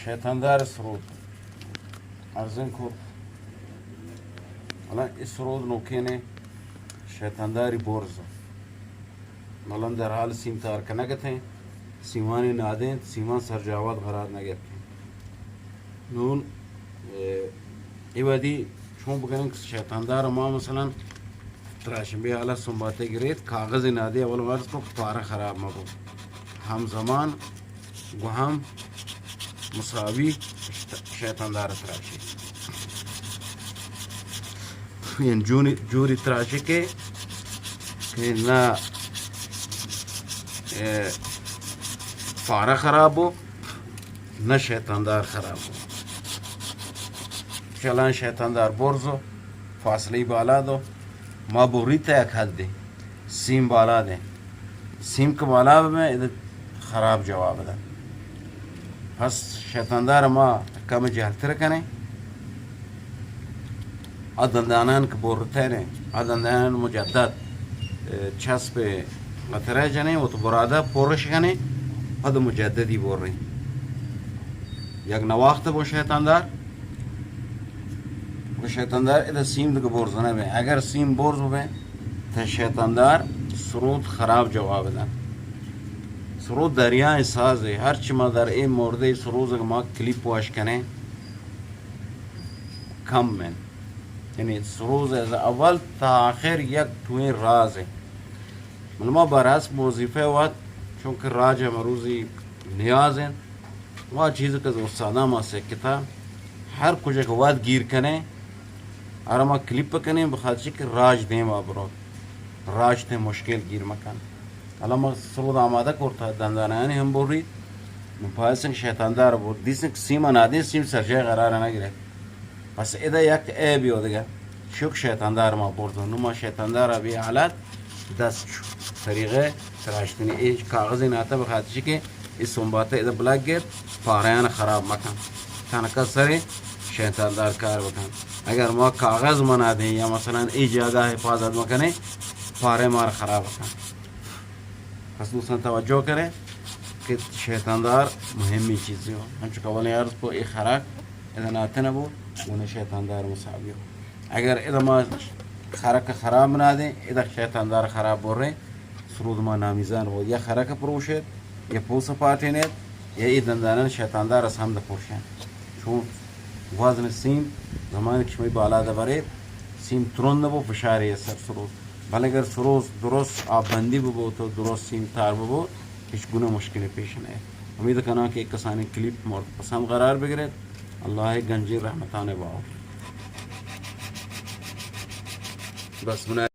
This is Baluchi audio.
شیطاندار سرود ارزن کت. الان اے سرود نوکینے شیطانداری برز. الان در حال سیم تار کنگتیں، سیمانی نادیں، سیمان سرجاوات قرار نگتیں. نون، اے، اے وھدی چون بکنیں کہ شیطاندار ما مثلاً تراشیں، بے حالا سنباتے گریت، کاغذ نادے، اول عرض کو کہ پارہ خراب مبو. ہمزمان گو ہم مساوی شیطاندار تراشی. یعنی جونی، جوری تراشی کہ، کہ نہ، اے، پارہ خراب ہو، نہ شیطاندار خراب ہو. چلان شیطاندار برز ہو، فاصلہ بالا دو، ما بوری تا یک حد دے. سیم بالا دیں. سیم کہ بالا ببیں، ادا خراب جواب دن. پس شیطاندار ما کم جہلتر کنیں. آ دندانان کہ برتریں، آ دندانان مجدد، اے، چسپ قطرہ جنیں، و تو برادا پرش کنیں، پد مجددی بریں. یک نواخت بو شیطاندار، و شیطاندار ادا سیم دگہ برز نہ بیں. اگر سیم برز بیں، تہ شیطاندار سرود خراب جواب دن. سرود دریائیں سازے، ہرچی ما در اے موردے سروز کہ ما کلیپ واش کنیں، کم انت. یعنی سروز از اول تا آخر یک ٹوئیں رازے. بلے ما برحسب وظیفہ وت، چونکہ راج مروزی نیاز انت، وا چیز کہ از استاداں ما سکتا، ہر کجا کہ وت گیر کنیں، ہر ما کلیپ کنیں، بخاطر چی کہ راج دیما برو، راج تے مشکل گیر مکن. حالا ما سرود آمادہ کرتا، دندانانی ہم بوری، نو پایسن شیطاندار بور، دیسن کہ سیما نادیں، سیم سرجاہ قرار نہ گرے. پس ادا یک عیبی و دگہ، شک شیطاندار ما بردو. نو ما شیطاندار بی حالت دست چو طریقہ تراشتنی. اے کاغذ ناتا بخاطر چی کہ اے سنباتے ادا بلگ گر، پاریان خراب مکن. تنکا سر شیطاندار کار بکن. اگر ما کاغذ منا دیں یا مثلاً اے جاگہ حفاظت مکنیں، پارے مار خراب کن. پس دوستان توجہ کریں کہ شیطاندار مہمی چیزی ہو. ہنچو کہ اولی عرض کو اے خرک ادا ناتنہ بو، گونے شیطاندار مساوی ہو. اگر ادا ما خرک خراب نہ دیں، ادا شیطاندار خراب بریں، سرود ما نامیزان بو. یا خرک پروشت، یا پوس پاٹینت، یا اے دندانان شیطاندار اس ہم دپوشن. چون وزن سیم زمانی کہ شمئی بالا دبرے، سیم ترند بو، فشاری سر سروز. بلے اگر سروز درست آببندی ببو تو درست سیم تار ببو، ہچ گناہ مشکلی پیش نہ. امید کناں کہ کسانی کلیپ مورد پسند قرار بگرت. اللہ گنجی رحمتان باو. بس منا